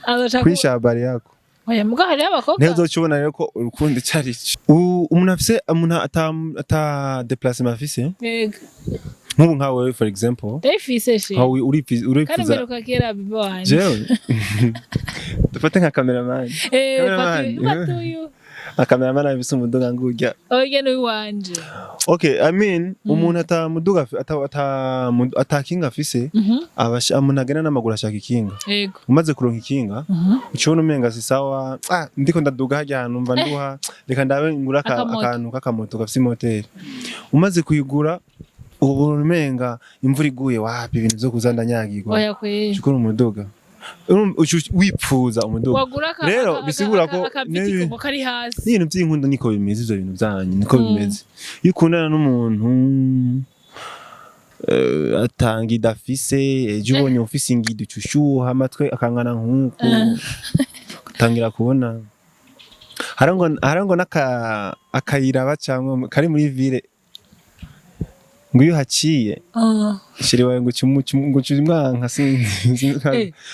Speaker 2: Azoca
Speaker 1: kwishabari yako.
Speaker 2: Oya, muga hariho abakobwa
Speaker 1: Niho uzoca ubona rero ko urukundo ico ari cyo. Umuntu afise, umuntu ata déplacement afise, nk'ubu nka wewe, for example,
Speaker 2: Ndayifise she.
Speaker 1: nkawe
Speaker 2: Kandi
Speaker 1: urifuza
Speaker 2: mperuka kera, bibo wanje.
Speaker 1: Jewe dufate nka cameraman. Cameraman.
Speaker 2: Fata uyu.
Speaker 1: Nka cameraman afise umuduga ngurya.
Speaker 2: Oya, ni uwanje.
Speaker 1: Okay, I mean, umuntu ata muduga ata kinga afise, umuntu agenda n'amaguru ashaka ikinga. Umaze kuronka ikinga, ucibona umenga si sawa, ah, ndiko ndaduga harya hantu mva nduha, reka ndabe ngura
Speaker 2: Akamoto.
Speaker 1: akantu k'akamoto gafise imoteri. Umaze kuyigura, ubu umenga imvura iguye wapi, ibintu vyo kuza ndanyagirwa.
Speaker 2: Oya kweri.
Speaker 1: Ucukura umuduga. Uca wipfuza umuduga.
Speaker 2: Wagura
Speaker 1: Rero, bisigura ko
Speaker 2: akaviti ko kari hasi.
Speaker 1: N'ibintu by'inkundo niko bimeze, ivyo bintu byanyu niko bimeze. Iyo ukundana n'umuntu, atanga idafise, ejo ubonye ufise ingido uca ushuha amatwi akangana nk'uku, ugatangira kubona harango n'aka akayira bacamwo kari muri ville, ngo iyo uhaciye, chéri wawe ngo uca umwanka, sinzi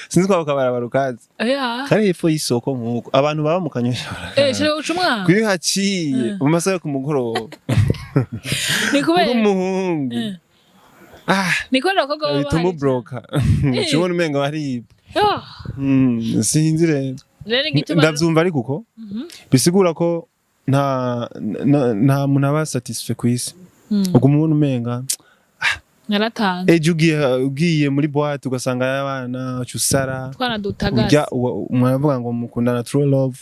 Speaker 1: sinzi ko ako kabarabara ukazi.
Speaker 2: Oya.
Speaker 1: Kari hepfo y'isoko nk'uko abantu baba mu Kanyosha.
Speaker 2: Chéri uca umwanka.
Speaker 1: Ngo iyo uhaciye mu masaha yo ku mugoroba,
Speaker 2: Ni
Speaker 1: uri
Speaker 2: kubera
Speaker 1: umuhungu, ah,
Speaker 2: Ni kubera abakobwa baba
Speaker 1: bituma
Speaker 2: bahari.
Speaker 1: ubroka, uca ubona umenga baribwa.
Speaker 2: Oh,
Speaker 1: Sinzi rero.
Speaker 2: Rero igituma
Speaker 1: Ndavyumva, ariko uko bisigura ko nta muntu aba satisfait ku isi. Uguma ubona umenga
Speaker 2: Naratanze.
Speaker 1: ejo ugiye muri boîte ugasanga y'abana, uca usara.
Speaker 2: Twana dutagaze.
Speaker 1: Urya muravuga ngo mukundana true love,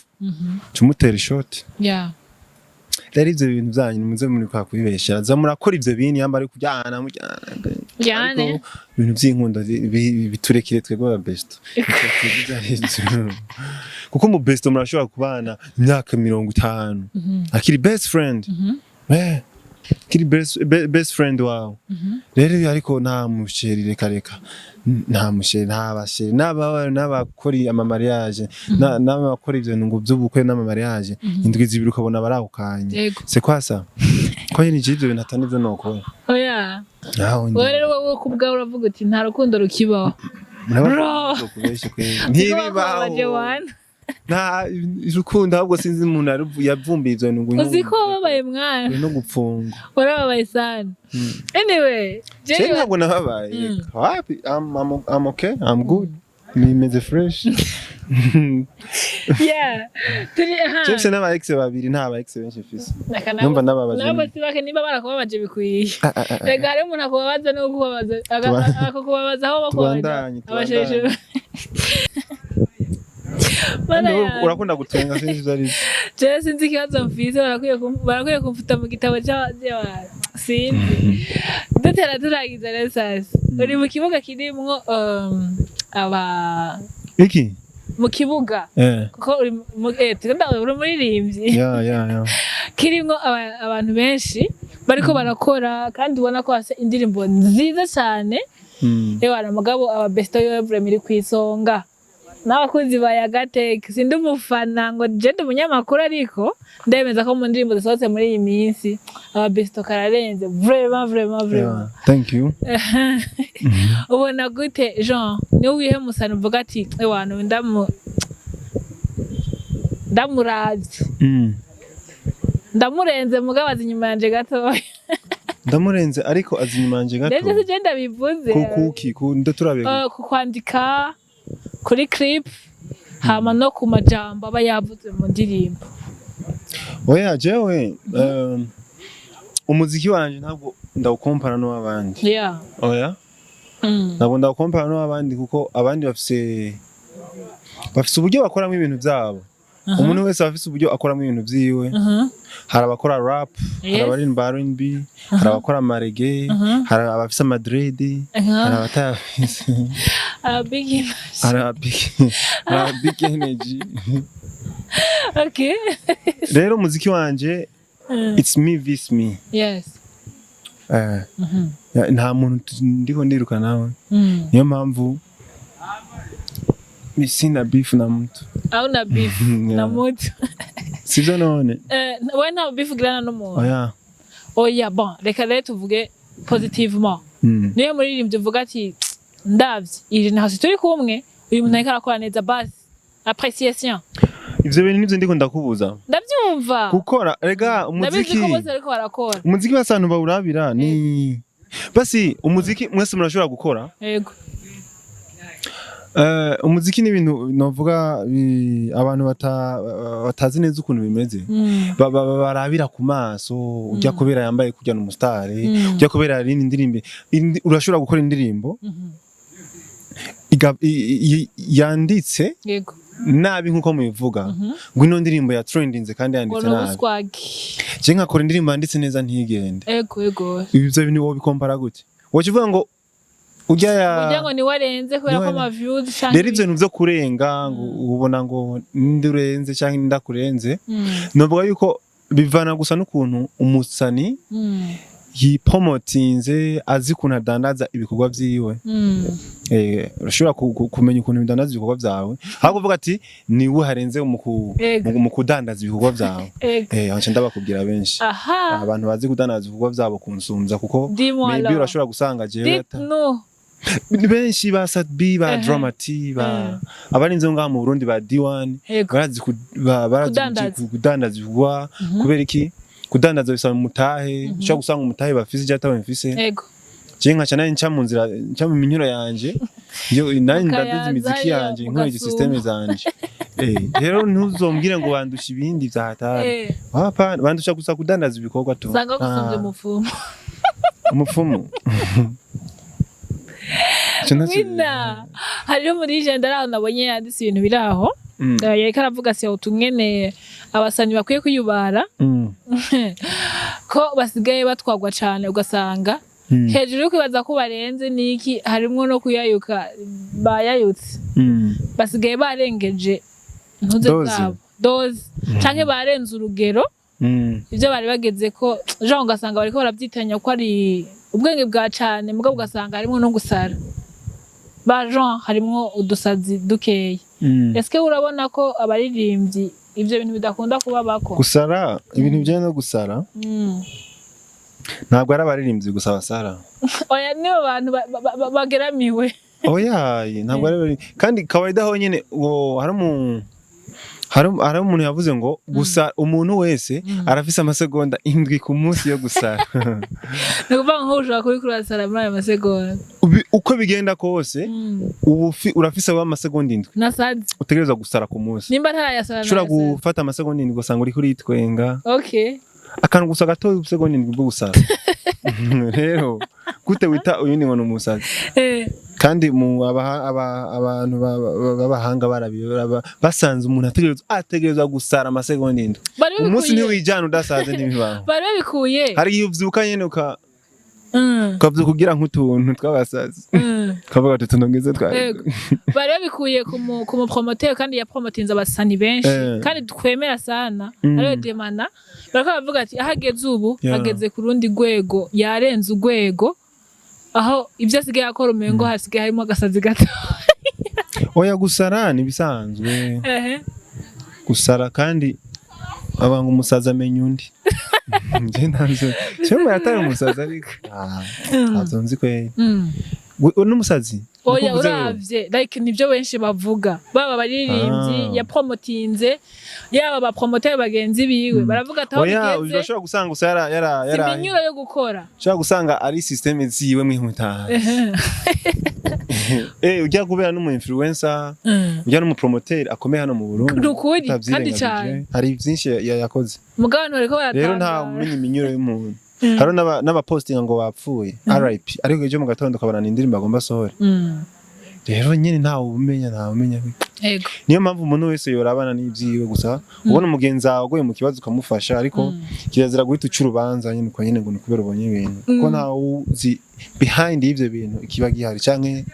Speaker 1: uca umutera ishoti. Rero ivyo bintu vyanyu nimuze muri kwa kubibeshera, za murakora ivyo bintu yamba ari kuryana mujyana.
Speaker 2: Jyane.
Speaker 1: Ariko ibintu vy'inkundo biturekire twebwe aba besto, kuko mu besto murashobora kubana imyaka 50 akiri best friend, akiri best friend wawe. Rero iyo ariko nta mu chéri, reka reka, nta mu chéri, nta ba chéri n'abakora ama mariage, n'abakora ivyo bintu ngo vy'ubukwe n'ama mariage, indwi 2 ukabona barahukanye. C'est quoi ça? Ko nyine ivyo bintu atari ivyo nokora.
Speaker 2: Oya.
Speaker 1: Naho
Speaker 2: Wowe rero, wowe ku bwawe uravuga uti nta rukundo rukibaho. Bro.
Speaker 1: Ntibibaho. Nta urukundo, ahubwo sinzi umuntu yavumbiye ivyo bintu ngo
Speaker 2: Uzi ko wababaye mwana?
Speaker 1: No gupfungwa.
Speaker 2: Warababaye sana. Anyway,
Speaker 1: Je
Speaker 2: jewe
Speaker 1: ntabwo nababaye. Wapi, I'm okay, I'm good, nimeze fresh.
Speaker 2: Yeah, turi aha.
Speaker 1: Je mfise n'aba ex babiri, nta ba ex benshi mfise.
Speaker 2: Reka
Speaker 1: Numva nababaje.
Speaker 2: Nabo si bake, niba barakubabaje bikwiye.
Speaker 1: Ah, ah, ah, ah.
Speaker 2: Reka hariho umuntu akubabaza no kukubabaza akakubabaza aho bakubabaza.
Speaker 1: Tubandanye,
Speaker 2: Abasheshe.
Speaker 1: tubandanye.
Speaker 2: Mana
Speaker 1: Kandi wowe
Speaker 2: yanjye.
Speaker 1: urakunda gutenga, sinzi ivyo arivyo.
Speaker 2: Jewe sinzi ikibazo mfise, barakwiye kumfuta mu gitabo c'abantu, sinzi. Dutera turangiza rero, sasa uri mu kibuga kirimwo aba
Speaker 1: Iki?
Speaker 2: Mu kibuga kuko uri mu uri umuririmbyi
Speaker 1: Ya.
Speaker 2: kirimwo abantu benshi bariko barakora, kandi ubona ko bafise indirimbo nziza cyane. Ewana mugabo, aba besto yo vraiment iri kw'isonga n'abakunzi ba Yagateke. Sindi umufana ngo je ndi umunyamakuru, ariko ndemeza ko mu ndirimbo zisohotse muri iyi minsi aba besto kararenze, vraiment, vraiment, vraiment.
Speaker 1: Yeah, thank you.
Speaker 2: Ubona gute Jean, niwe wihe musana uvuga ati ewana ndamuravye, ndamurenze, mugabo azi inyuma yanje gatoya?
Speaker 1: Ndamurenze, ariko azi inyuma yanje gato.
Speaker 2: Ndetse si je ndabivuze.
Speaker 1: Ku kuki ku ndo turabe?
Speaker 2: Ku kwandika kuri clip, hama no ku majambo aba yavuze mu ndirimbo.
Speaker 1: Oya, jewe Umuziki wanje ntabwo ndawukompara n'uw'abandi. Oya. Ntabwo ndawukompara n'uw'abandi kuko abandi bafise uburyo bakoramo ibintu byabo. Umuntu wese aba afise uburyo akoramo ibintu vyiwe. Hari abakora rap, hari abaririmba R&B, hari abakora ama reggae, hari abafise ama dread, hari abatayafise.
Speaker 2: Big
Speaker 1: Hari aba big energy. Rero umuziki wanje, it's me vis me. Nta muntu ndiko ndiruka nawe. Niyo mpamvu mi sina beef na mtu.
Speaker 2: Hauna beef
Speaker 1: Yeah.
Speaker 2: na mutu?
Speaker 1: Sivyo none?
Speaker 2: We nta beef ugirana n'umuntu?
Speaker 1: Oya.
Speaker 2: Oya, bon, reka rero tuvuge positivement. Niyo muririmbyi uvuga ati: "Ndavye iri ntasi turi kumwe, uyu muntu ariko arakora neza", basi appréciation.
Speaker 1: Ivyo bintu nivyo ndiko ndakubuza.
Speaker 2: Ndabyumva.
Speaker 1: Gukora rega
Speaker 2: Ndabizi
Speaker 1: umuziki,
Speaker 2: ko bose bariko barakora.
Speaker 1: Umuziki basi abantu bawurabira ni basi umuziki mwese murashobora gukora. Umuziki ni ibintu novuga abantu batazi neza ukuntu bimeze. Barabira ku maso ujya kubera yambaye kujya n'umusitari, ujya kubera yarindi indirimbo. Urashobora gukora indirimbo yanditse nabi nkuko mubivuga ngo ino ndirimbo ya trendinze kandi
Speaker 2: Ngo
Speaker 1: yanditse
Speaker 2: ni
Speaker 1: nabi.
Speaker 2: Ubuswagi.
Speaker 1: Je nkakora indirimbo yanditse neza ntigende.
Speaker 2: Ego ego.
Speaker 1: Ibyo bintu wobikompara gute? Woca uvuga ngo ujya ya
Speaker 2: Kugira ngo niwe arenze kubera ko
Speaker 1: Niwe
Speaker 2: ama views canke
Speaker 1: Rero ivyo bintu vyo kurenga ngo ubona ngo ninde urenze canke ninde akurenze, novuga yuko bivana gusa n'ukuntu umusani yipromotinze, azi ukuntu adandaza ibikorwa vyiwe. Urashobora kumenya ukuntu bidandaza ibikorwa vyawe aho kuvuga ati niwe harenze mu kudandaza ibikorwa vyawe. Aho ndabakubwira benshi abantu bazi kudandaza ibikorwa vyabo kunsumvya kuko
Speaker 2: Dis-moi
Speaker 1: maybe
Speaker 2: alors.
Speaker 1: urashobora gusanga jewe
Speaker 2: Dites-nous.
Speaker 1: Ni benshi, ba Sat-B, ba Drama T, ba abarinze ngaha mu Burundi, ba D1. Barazi
Speaker 2: Kudandaza.
Speaker 1: kudandaza ibikorwa. Kubera iki? Kudandaza bisaba umutahe. Ushobora gusanga umutahe bafise icyo ataba mfise. Je nkaca nanje nca mu nzira, nca mu minyuro yanje yo nanje
Speaker 2: Mukayaza
Speaker 1: ndaduza imiziki
Speaker 2: hariya,
Speaker 1: yanje, nkoresha
Speaker 2: mugasuma.
Speaker 1: système zanje. Rero ntuzombwire ngo bandusha ibindi vya hatari. Hapa bandusha gusa kudandaza ibikorwa tu.
Speaker 2: Usanga gusumbya
Speaker 1: Ah,
Speaker 2: umupfumu.
Speaker 1: Umupfumu. Ico
Speaker 2: Wina hariho muri jenda aho nabonye yanditse ibintu biri aho. Yariko aravuga ati utumwene abasanyi bakwiye kwiyubara ko basigaye batwagwa cane, ugasanga hejuru yo kwibaza ko barenze niki, harimwo no kuyayuka, bayayutse. Basigaye barengeje ntuze
Speaker 1: Dose.
Speaker 2: zabo, dose, canke barenze urugero ivyo bari bageze ko, genre ugasanga bariko baravyitanya ko ari ubwenge bwa cane, mugabo ugasanga harimwo no gusara, ba genre harimwo udusazi dukeya. Eske urabona ko abaririmbyi ivyo bintu bidakunda kubabako?
Speaker 1: Gusara, ibintu bijyanye no gusara, ntabwo ari abaririmbyi gusa basara.
Speaker 2: Oya, nibo bantu bageramiwe.
Speaker 1: Oya, ntabwo ari abaririmbyi kandi kawaida honyine. Uwo hari umuntu yavuze ngo gusa umuntu wese arafise amasegonda 7 ku munsi yo gusara.
Speaker 2: Ni ukuvuga ngo ushobora kuba uriko urasara muri ayo masegonda.
Speaker 1: Uko bigenda kose, ubu urafise aho amasegonda 7
Speaker 2: Nasaze.
Speaker 1: utegerezwa gusara ku munsi.
Speaker 2: Nimba ntarayasara,
Speaker 1: Ushobora
Speaker 2: nayasara.
Speaker 1: gufata amasegonda 7 ugasanga uriko uritwenga. Akantu gusa gatoya, isegonda 7 bwo gusara. Rero gute wita uyundi ngo ni umusazi? Kandi mu abantu b'abahanga basanze umuntu ategerezwa gusara amasegonda 7
Speaker 2: Bari
Speaker 1: umunsi.
Speaker 2: babikuye.
Speaker 1: Ntiwijana udasaze, ntibibaho.
Speaker 2: Bari babikuye.
Speaker 1: Hari igihe uvyuka nyene ukavyuka ugira nk'utuntu tw'abasazi, ukavuga ati utuntu ngize twari.
Speaker 2: Yego. Bari babikuye ku mupromoteur kandi yapromotinze abasani benshi kandi twemera sana, ariwe Demana. Bariko baravuga ati aho ageze ubu, ageze ku rundi rwego, yarenze urwego aho ibyo asigaye akora umengo hasigaye harimo agasazi gato.
Speaker 1: Oya, gusara ni ibisanzwe. Gusara kandi abanga umusazi amenya undi. Nje ntabyo cyangwa yatari umusazi, ariko ntabyo nzi kweri. N'umusazi?
Speaker 2: Oya.
Speaker 1: Niko uvuze wewe?
Speaker 2: Uravye like nivyo benshi bavuga, baba abaririmbyi yapromotinze, yaba abapromoteur bagenzi biwe, baravuga ati aho
Speaker 1: Oya,
Speaker 2: bigeze
Speaker 1: urashobora gusanga gusa yara yara yara
Speaker 2: si iminyuro yo gukora.
Speaker 1: Ushobora gusanga ari système ziwe mwihutazi. Ujya kubera n'umu influencer, ujya n'umu promoteur akomeye hano mu Burundi.
Speaker 2: Ni ukuri, kandi
Speaker 1: utavyirengagije.
Speaker 2: cane.
Speaker 1: Hari byinshi yakoze.
Speaker 2: Mugabo abantu bariko
Speaker 1: Rero nta
Speaker 2: baratangara.
Speaker 1: umenya iminyuro y'umuntu. Hariho n'abapostinga ngo bapfuye, RIP, ariko ejo mu gatondo ukabona ni indirimbo agomba asohore. Rero nyine ntawe umenya, ntawe umenya. Niyo mpamvu umuntu wese yorabana n'ibyiwe gusa. Ubona umugenzi wawe aguye mu kibazo, ukamufasha, ariko kirazira guhita uca urubanza nyine uko nyine ngo ni kubera ubonye ibintu, kuko ntawe uzi behind y'ivyo bintu ikiba gihari canke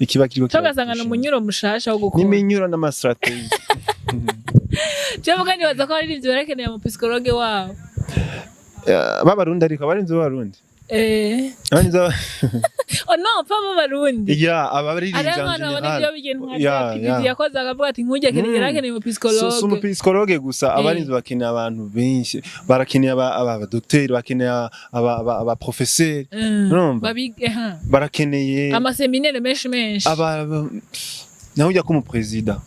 Speaker 1: ikiba kiriko.
Speaker 2: Tugasanga ni umunyuro mushasha wo gukora.
Speaker 1: N'iminyuro n'ama strategy.
Speaker 2: Je vuga, nibaza ko abaririmbyi barakeneye umu psychologue wabo.
Speaker 1: B'Abarundi, ariko abarinzi b'Abarundi, abarinzi
Speaker 2: Oh non, pas b'Abarundi.
Speaker 1: Ya, abaririmbyi
Speaker 2: Hariho
Speaker 1: en
Speaker 2: abantu babona
Speaker 1: general.
Speaker 2: ibyo bigenda nka PDD yakoze, akavuga ati nk'ujya akeneye, yarakeneye umu
Speaker 1: Si
Speaker 2: psychologue.
Speaker 1: umu psychologue gusa. Abarinzi bakeneye abantu benshi, barakeneye abadokiteri, bakeneye aba professeur, urumva? Barakeneye
Speaker 2: ama séminaire menshi menshi.
Speaker 1: Naho ujya ko umuperezida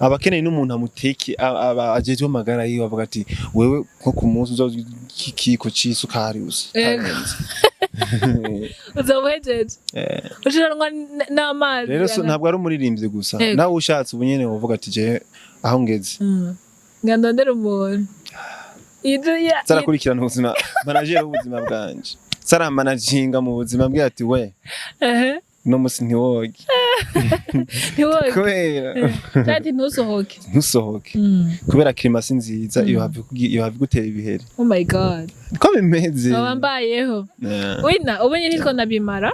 Speaker 1: aba akeneye n'umuntu amuteke, ajejwe amagara yiwe, avuga ati wewe nko ku munsi uzoza ikiko c'isukari gusa.
Speaker 2: Uzaba uhejeje ushiranwa n'amazi.
Speaker 1: Rero ntabwo ari umuririmbyi gusa. Nawe ushatse ubu nyene wovuga ati je aho ngeze
Speaker 2: Nga ndondera umuntu
Speaker 1: zarakurikirana ubuzima, manager w'ubuzima bwanje, zaramanaginga mu buzima bwe, ati we no musi ntiwoge.
Speaker 2: Ntiwoge.
Speaker 1: Kubera
Speaker 2: Cyangwa ntusohoke.
Speaker 1: Ntusohoke kubera climat si nziza, iyo have gutera ibihere.
Speaker 2: Oh my God.
Speaker 1: Ko bimeze.
Speaker 2: Baba mbayeho. Wina ubu nyine nitwo nabimara,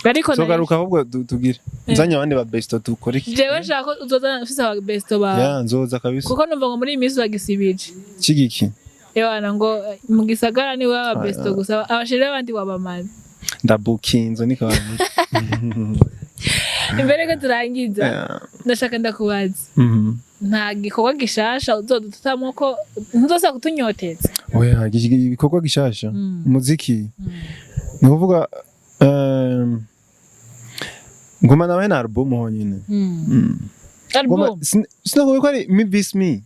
Speaker 2: ariko
Speaker 1: Zogaruka ahubwo tugire nzanye abandi ba besto dukore iki.
Speaker 2: Jewe nshaka ko uzoza ufise aba besto bawe.
Speaker 1: Ya, nzoza kabisa.
Speaker 2: Kuko numva ngo muri iyi minsi bagisibije.
Speaker 1: Kigiki?
Speaker 2: Ewana, ngo mu gisagara niwe aba besto gusa, aba chéri b'abandi wabamaze.
Speaker 1: Ndabukinzo niko bavuga.
Speaker 2: Imbere ko turangiza, ndashaka ndakubaza, nta gikorwa gishasha uzodutamwo ko ntuzosaba kutunyoteza?
Speaker 1: Oya, igikorwa gishasha, umuziki, ni ukuvuga ngoma nawe na album honyine. Ngoma
Speaker 2: Album.
Speaker 1: Sinakuvuga ko ari me vs me.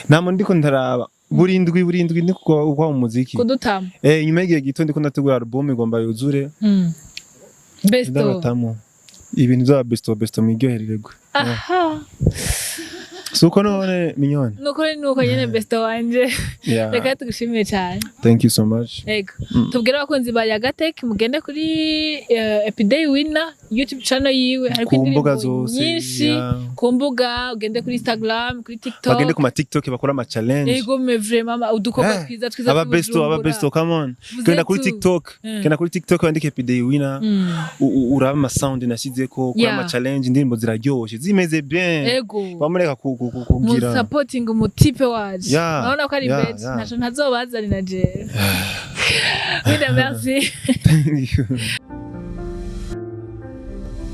Speaker 1: Nta muntu ndiko ndaraba, burindwi burindwi ndi kwa mu muziki.
Speaker 2: Kudutama.
Speaker 1: Nyuma y'igihe gito ndiko ndategura album igomba yuzure.
Speaker 2: Besto.
Speaker 1: Ndabatamo ibintu by'aba besto, besto mwiryohererwe.
Speaker 2: Aha.
Speaker 1: Si uko none, Mignone?
Speaker 2: Nukuri nuko nyene, besto wanje. Reka tugushimire cyane.
Speaker 1: Thank you so much.
Speaker 2: Ego, tubwire abakunzi ba Yagatech mugende kuri Epiday Winner YouTube channel yiwe, hariko
Speaker 1: Ku mbuga
Speaker 2: indirimbo
Speaker 1: zose,
Speaker 2: nyinshi. Ku mbuga, ugende kuri Instagram, kuri TikTok.
Speaker 1: Bagende ku ma TikTok bakora ama challenge.
Speaker 2: Ego, mais vraiment udukorwa twiza twiza.
Speaker 1: Aba besto, aba besto, come on.
Speaker 2: Vous
Speaker 1: Genda
Speaker 2: êtes
Speaker 1: kuri
Speaker 2: où?
Speaker 1: TikTok. Genda kuri TikTok wandike Epiday Winner. Uraba ama sound nashyizeko kuri ama challenge, indirimbo ziraryoshe, zimeze bien. Bamureka kugira
Speaker 2: Mu supporting umu type waje. Urabona ko ari best. Ntaco ntazobazanira jewe. Winner, merci.
Speaker 1: Thank you.